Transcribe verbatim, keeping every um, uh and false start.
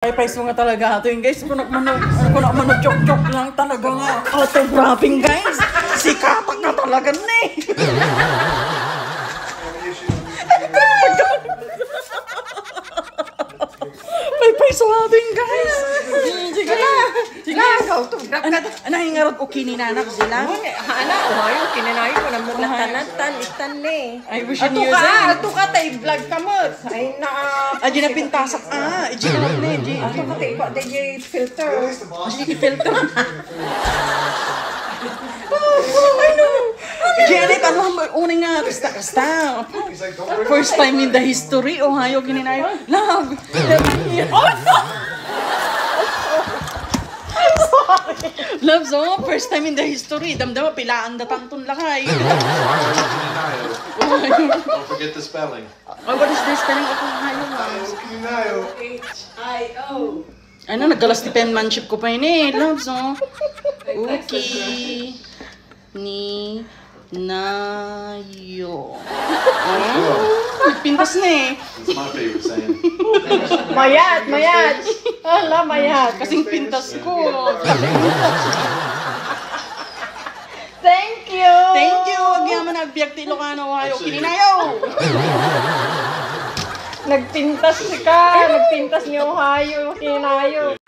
Paypayso nga talaga ato yun, guys. Kunak mano, kunak mano, joke-joke lang talaga nga. Autographing, guys. Sikatak nga talaga ni. Paypayso ato yun, guys. Sige na. Sige na, autograph ka. Ano, ano yung ngarot o kininanak sila? Ano, hala, ohayo, kininayo ko na mo. Ohayo. Tan, Stanley. I wish you knew that. Ato ka, ta i-vlog ka mo. Ay, na. Ah, di napintasak. Ah, i-check ni G. Ato ka, ta iba, di filter. G filter. Ano? Janet, ano ang unang nga? Kasta, kasta. First time in the history, ohayo, kininayo. Love. Love, so, first time in the history. Damdama, pilaan da tanton lakay. Don't forget the spelling. Oh, what is the spelling of Ohio, Mars? Ano, naggalas ti penmanship ko pa ini, loves, oh. Uki ni nayo. Oh, pintas na eh. It's my favorite saying. Mayat, mayat. Ala, mayat. Kasing pintas ko. Thank you! Thank you! Agyaman na agbiag ti Ilocano, Ohio, kininayo! Nagpintas ka! Nagpintas ni Ohio, kininayo!